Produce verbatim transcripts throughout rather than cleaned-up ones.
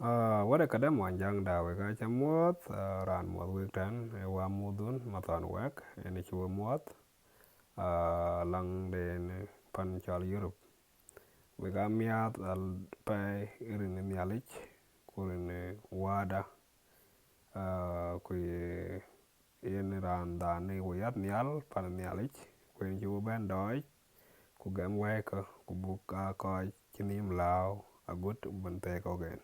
Ah, wɛ̈t ë këdë muɔnyjäŋda, wek aca muɔ̈ɔ̈th, ah, raan muɔ̈th wek tɛ̈n, ee wä muɔ̈thun Mathɔn Wɛk, yen cï we muɔ̈ɔ̈th, ah, läŋden pan cɔl Europe. Wek aa miäth apɛi rin Nhialic, ku rin Wäda, ah, ku ye yen raan dhan ë we yäth nhial pan Nhialic, ku yen cï we bɛ̈n dɔɔc, ku gɛm wɛ̈ikë, ku buk aa kɔc cï nhïïm lääu agut bï thɛɛi kɔ̈k en.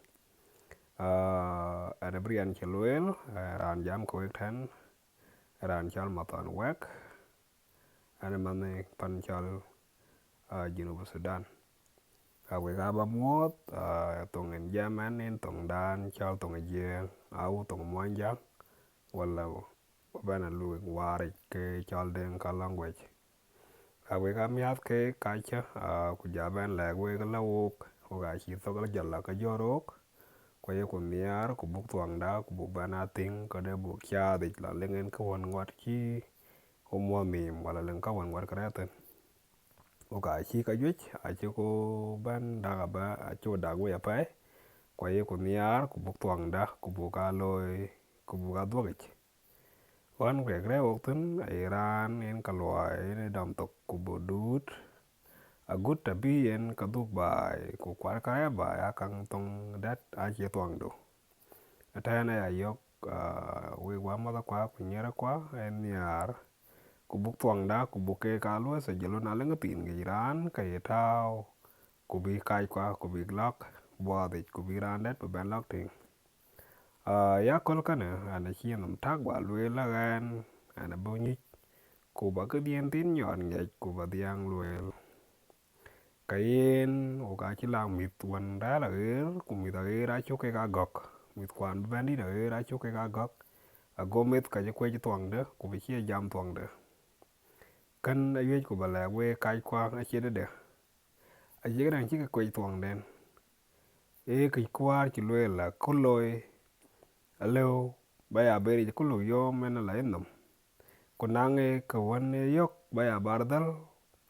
Ah, ɣɛn abï riɛn cï lueel, eh, raan jam ke wek tɛ̈n, raan cɔl Mathɔn Wɛk, ɣɛn ë manh pan cɔl, ah, Junub Thudan. Ka wek aa bä muɔ̈ɔ̈th, ah, thoŋ yen jam ɣɛn yen thoŋdan cɔl thoŋ ë Jiëëŋ, au thoŋ ë Muɔnyjäŋ, wala bä bɛ̈n a luui waaric ke cɔl Dinka language. Ka wek aa miäth keek kacä, ah, ku ja bɛ̈n lɛ̈k wek ëlä wok, wok aa cï thok ëlä jɔl la ke jɔ̈ɔ̈r wok, ku ayeku nhiaar, ku buk thuɔŋda, ku buk bɛ̈n a thiŋ, këde buk caath yic la leŋ en kë wën ŋuɔt cï wo muɔ̈ɔ̈th nhïïm, wala leŋ kë wën ŋuɔt kë rɛ̈ɛ̈r thïn. Wok aa cï ka juëc, acïku bɛ̈n dak abä, acïku dak wei apɛi, ku ayeku nhiaar, ku buk thuɔŋda, ku buk aa looi, ku buk aa dhuɔ̈k yic. Ɣɔn kek rɛ̈ɛ̈r wok thïn, aye raan yen ka luɔi yen ë dɔm thok, ku bï duut, agut të bï yen ka dhuk baai, ku kuat kärɛc baai, akaŋ thoŋ dɛ̈t acie thuɔŋdu. Ëtɛ̈ɛ̈n aya yök, ah, wek wämäthakua ku nyïïrakua, ë nhiaar, ku buk thuɔŋda, ku buk keek aa luɔ̈i sajil wën aa lëŋ thiin ŋic raan ke ye tääu, ku bï kackua, ku bïk lɔ̈k buɔɔth yic, ku bï raan dɛ̈t bï bɛ̈n lɔ̈k tïŋ. Ah, ya aköl kënë, ɣɛn acï nhom tak guɔ lueel ëlä ɣɛn, ɣɛn abï nyuc, ku bä këdiɛ̈n thïn nyɔɔt ŋiɛc, ku bä dhiɛɛŋ lueel. Ka yen, wok aa cï lak mïth wën rɛ̈ɛ̈r aɣeer, ku mïth aɣeer acuk kek aa gɔ̈k. Mïthkuan bï bɛ̈n dït aɣeer acuk kek aa gɔ̈k, ago meth ka cï kuec thuɔŋde, ku bï cie jam thuɔŋde. Kën awiëc ku bä lɛ̈k wek kackua acie tëde. Acie këdäŋ cï ke kuec thuɔŋden. Ee këc kuäär cï lueel la ku looi, alëu bä ya ber yic ku luk yom en la yenhom. Ku naŋ ee kë wën ee yök bä ya bar dhäl,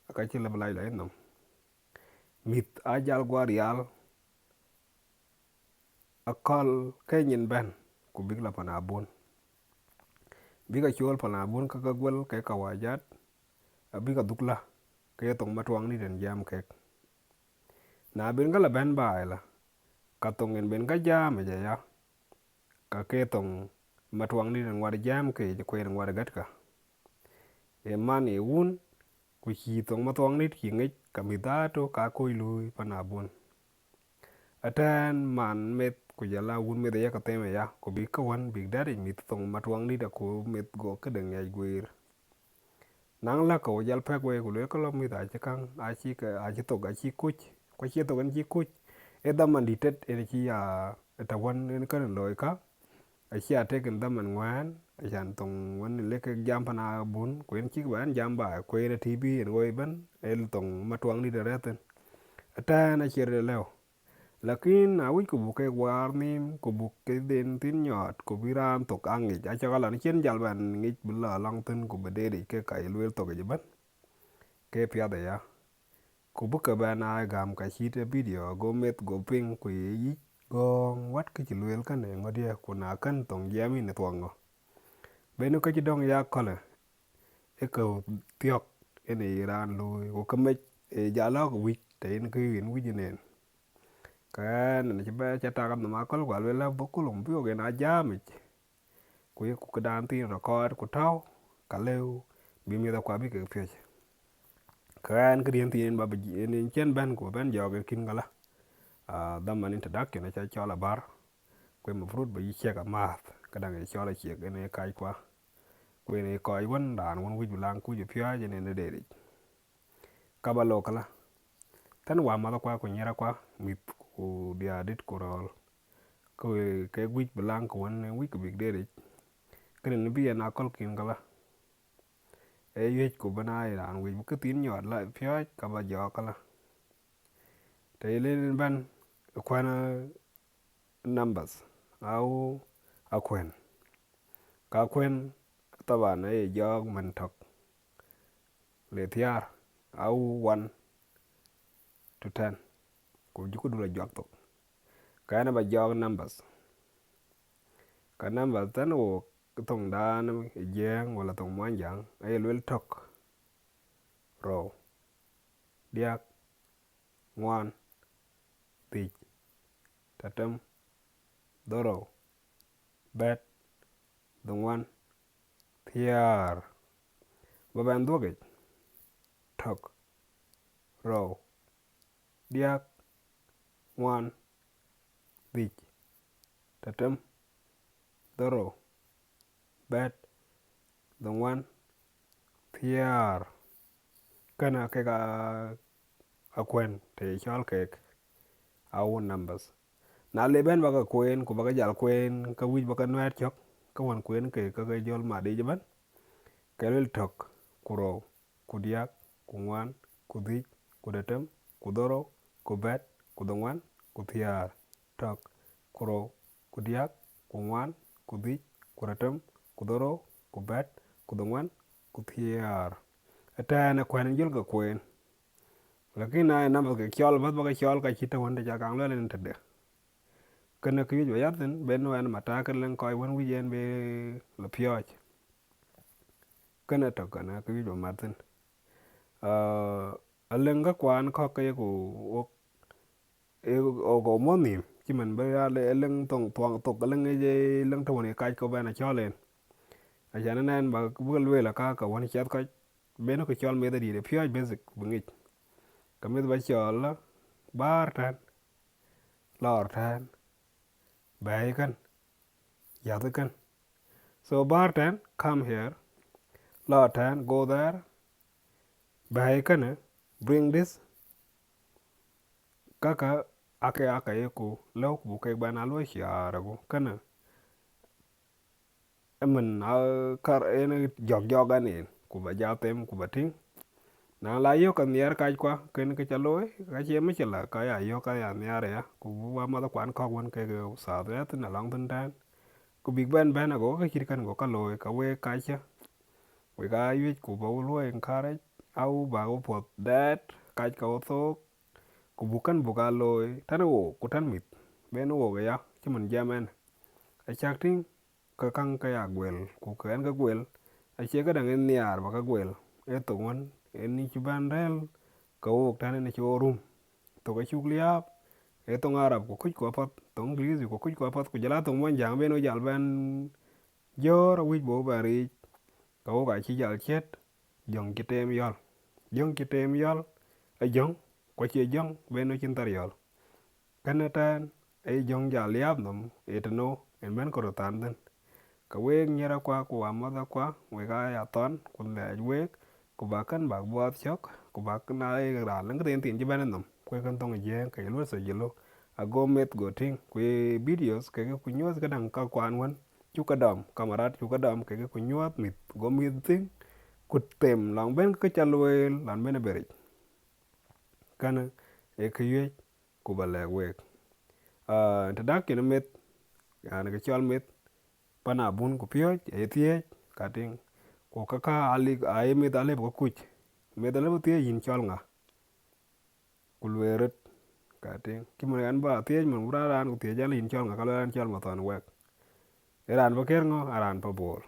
aka cï lëu bï lac la yenhom. Mïth aa jal guɔ rial, aköl ke nyin bɛ̈n, ku bïk la pan abun. Bïk a cool pan abun ke ke guel ke kawajat, abïk a dhuk la, ke ye thoŋ Matuaŋdït en jam kek. Na ben ke la bɛ̈n baai la, ka thoŋ en ben ke jam yic aya, ka ke thoŋ Matuaŋdït en ŋuɔt jam ke yic ku en ŋuɔt gät ka. Ee man ye wun, ku cïï thoŋ Matuaŋdït cï ŋic, ka mïth aa tök aa kuc luui pan abun. Ëtɛ̈ɛ̈n man meth ku jɔl a wun meth aya ke them aya, ku bïk ke wën bïk dɛ̈t yic mïth thoŋ Matuaŋdït, aku meth go këde ŋiɛc guiir. Naŋ lä ke wo jal pɛ̈k wei, ku luelkë lɔ mïth acï käŋ, acï ke, acï thok, acï kuc, ku acie thok en cï kuc, ee dhaman dït tet en cï ya, ë tɛ̈wën en kënë looi ka, acie tek en dhaman ŋuɛ̈ɛ̈n, acan thoŋ wën lek kek jam pan abun, ku en cïk bɛ en jam baai, ku en ë T V en woi ëbën, ee thoŋ Matuaŋdït arɛ̈ɛ̈r thïn. Ëtɛ̈ɛ̈n acie rɔt lëu. Lakin na wïcku buk kek waar nhïïm, ku buk këden thïn nyɔɔt, ku bï raan thok aa ŋic, acä ka lɔn cïn jal bɛn ŋic bï la lɔŋ thïn, ku bï deet yic kek ka ye lueel thok yic ëbën, ke piath aya. Ku bï ke bɛn aa gäm ka cït ë video, go meth go piŋ, ku ye yic gɔ̈ɔ̈ŋ wɛ̈t kë cï lueel kënë ŋö dië, ku na kën thoŋ jiɛɛm yïn ë thuɔŋ ŋö. Bɛ̈ny ë kë cï dɔ̈ŋ ya akölë, ë kë thiɔ̈k en ë ye raan looi, ku kë mec ë jal lɔ̈k wïc, të yen kë yen wïc en en. Ke ɣɛn, ɣɛn cï bɛ cä tak anhom aköl, ku alueel lä bï kulum bï wok en aa jäämic, ku yeku këdan thiin record ku tääu, ka lëu bï mïthakua bï kek piɔ̈ɔ̈c. Ke ɣɛn këdiɛ̈n thiin en ba bï, en, en cïn bɛ̈n ku bɛ̈n jɔɔk en kïn këlä. Ah, dhaman introduction acä cɔl abär, ku ë mafrut ba yï ciɛk amääth, këdäŋ ë cɔl aciek en ë kackua. Ku en ë kɔc wën, raan wën wïc bï laŋ kuc ë piɔ̈ɔ̈c en en ë deet yic. Ka ba lɔ këlä. Tënë wämäthakua ku nyïïrakua, mïth ku diäärdït ku rööl, ke we, kek wïc bï laŋ kë wën wïc ku bïk deet yic, kënë bï en aköl kïn këlä. Ee wiëc ku bï na ye raan wïc bï këthiin nyɔɔt la piɔ̈ɔ̈c, ka ba jɔɔk këlä. Të ye lël en bɛ̈n ë kuɛ̈n, eh, numbers, au akuën. Ka akuën, thaban aye jɔɔk mën tök le thiäär, au one to ten, ku jukudun ajuak thok. Ka ɣɛn aba jɔɔk numbers. Ka numbers tënë ɣok, thoŋdan ë Jiëëŋ wala thoŋ Muɔnyjäŋ, aye luel tök, rou, diäk, ŋuan, dhïc, dhetem, dhorou, bɛ̈t, dhoŋuan, thiäär. Ba bɛn dhuɔ̈k yic: tök, rou, diäk, ŋuan, dhïc, dhetem, dhorou, bɛ̈t, dhoŋuan, thiäär. Kënë kek aa akuën të ye cɔl kek aa whole numbers. Na le bɛ̈n ba ke kueen, ku ba ke jal kueen, ke wïc ba ke nuɛɛt cök, ke wën kueen kek ke ke jɔl mat yic ëbɛ̈n, ke luel tök, ku rou, ku diäk, ku ŋuan, ku dhïc, ku dhetem, ku dhorou, ku bɛ̈t, ku dhoŋuan, ku thiäär. Tök, ku rou, ku diäk, ku ŋuan, ku dhïc, ku dhetem, ku dhorou, ku bɛ̈t, ku dhoŋuan, ku thiäär. Ëtɛ̈ɛ̈n akuën jɔl ke kueen. Lakin na ye numbers ke cɔl bäth, ba ke cɔl ka cït tɛ̈wën të ca kaŋ lueel en tëde. Kënë kë wïc ba yäth thïn, ben wɛn matakë leŋ kɔc wën wïc en bï la piɔ̈ɔ̈c. Kënë tök, kënë kë wïc ba mat thïn. Aa, aleŋ käkuan kɔ̈k ke yeku wok, ee, ɣok ɣo muɔ̈th nhïïm, cïmën bï ya le-, leŋ thoŋ thuɔŋ thok, leŋ ŋic, ee, leŋ tɛ̈wën ye kac ke bɛn acɔl en. Acan ënɛn ba bï ke lueel aka ke wën ciɛth kɔc, ben ke cɔl meth adït ë piɔ̈ɔ̈c basic bï ŋic. Ke meth ba cɔl la, bäär tɛ̈n, lɔɔr tɛ̈n, bɛ̈ɛ̈i kën, yäth kën. So bäär tɛ̈n, come here, lɔɔr tɛ̈n, go there, bɛ̈ɛ̈i kënë, bring this. Käkkä aake, aake yeku lëu ku buk kek bɛn a luɔ̈i ciaar ëbɔ̈. Kënë ëmën aa kär en jɔk jɔk ɛn en, ku ba jal them, ku ba tïŋ. Na la yök ke nhiɛɛr kackua, kën kë ca looi, ka cie mïcïla, ka ya yök, ka ya nhiaar aya, ku bï wämäthkuan kɔ̈k wën kek ye uthaath ɣɛ̈th thïn alɔŋ thïn tɛ̈ɛ̈n. Ku bïk bɛn bɛ̈n ago kë cït kën go ka looi, ka week kacä, wek aa wiëc ku ba we luɔ̈i encourage, au ba we puɔ̈th dɛɛt, kac ka we thook, ku buk kën buk aa looi tënë ɣok ku tënë mïth, ben ɣok aya, cïmën jiɛm ɛn. Acäk tïŋ, ke käŋ ke ya guel, ku ke ɣɛn ke guel, acie këdäŋ en nhiaar ba ke guel, ee thok wën en cï bɛ̈n rëër ke ɣok tɛ̈n en cï ɣo rum. Thok acuk liääp, ee thoŋ Arab ku kucku apath, thoŋ English ku kucku apath, ku jɔl a thoŋ Muɔnyjäŋ ben ɣo jal bɛn jɔ̈ɔ̈r, awïc bï ɣo bɛn riic, ke ɣok acï jal ciɛ̈t, jɔ̈ŋ cï teem yɔ̈l. Jɔ̈ŋ cï teem yɔ̈l, ee jɔ̈ŋ, ku acie jɔ̈ŋ ben ɣo cïn thar yɔ̈l. Kënë tɛ̈ɛ̈n, ee jɔ̈ŋ jal liääp nhom, ee tënou en bɛ̈n ke röt than thïn. Ke week nyïïrakua ku wämäthakua, wek aa ya thɔn, ku lɛɛc week, ku bäk kën bäk buɔɔth cök, ku bäk na ye raan lëŋ këthiin thiin cï bɛ̈n ë nhom, ku ee kën thoŋ ë Jiëëŋ ke ye luɔ̈i sajil, ago meth go tïŋ, ku ye videos kekë ku nyuɔ̈th këdäŋ käkuan wën cuk ke dɔm, kamarat cuk ke dɔm kekë ku nyuɔ̈th mïth, go mïth tïŋ, ku them lɔn ben kë ca lueel lɔn ben ë beric. Kënë ee kë wiëc ku ba lɛ̈k week. Aa, introduction ë meth, yani kë cɔl meth, pan abun ku piööc, aye thiëëc, ka tïŋ. Ku käkkä alik, aye meth alëu bï ke kuc. Meth alëu bï thiëëc yïn cɔl ŋa, ku lueel röt, ka tïŋ. Cïmën ɣɛn ba thiëëc mën wur raan ku thiëëc an yïn cɔl ŋa, ka lueel an cɔl Mathɔn Wɛk. Ee raan pa kër ŋö? Aa raan pa Bor.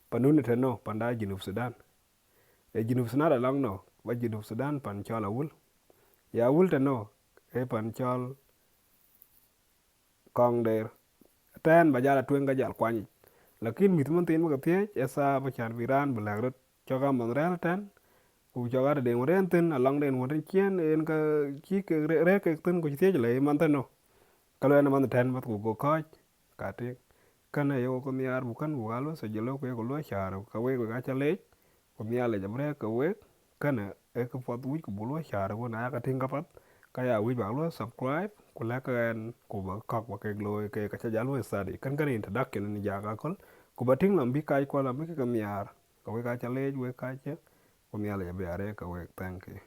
Panun tënou? Panda Junub Thudan. Ee Junub Thudan alɔŋ nɔ, ba Junub Thudan pan cɔl Awul. Ya Awul tënou? Ee pan cɔl Kɔŋdeer. Tɛ̈ɛ̈n ba jal a tueŋ ka jal kuany yic. Lakin mïth mën thiin bï ke thiëëc, ee thaap acan bï raan bï lɛ̈k röt. Cɔk a manh rɛ̈ɛ̈r tɛ̈n, ku cɔk a tëden wën rëër thïn, alɔŋden wën rëër ciëën, en ka cï kek rë-, rëër kek thïn, ku cï thiëëc lɔ, ee manh tënou? Ka lueel an manh tɛ̈n bäth ku go kɔ̈ɔ̈c, ka tïŋ. Kënë aye ɣok nhiaar buk kën buk aa luɔ̈i sajil, ku ye ku luɔ̈i cäär, ka week wek aa ca leec, ku Nhialic abï rëër ke week. Kënë ee kë path wïc ku buk luɔ̈i cäär, ku na ya ka tïŋ ka path, ka ya wïc bäk luɔ̈i subscribe, ku lɛ̈k ɣɛn, ku ba kɔ̈k ba kek looi ke ka ca jal luɔ̈i study. Kën kënë introduction në jak aköl, ku ba tïŋ lɔn bï kackua lɔn bï kek nhiaar, ka wek aa ca leec wek kacä, ku Nhialic abï a rëër ke week. Thank you.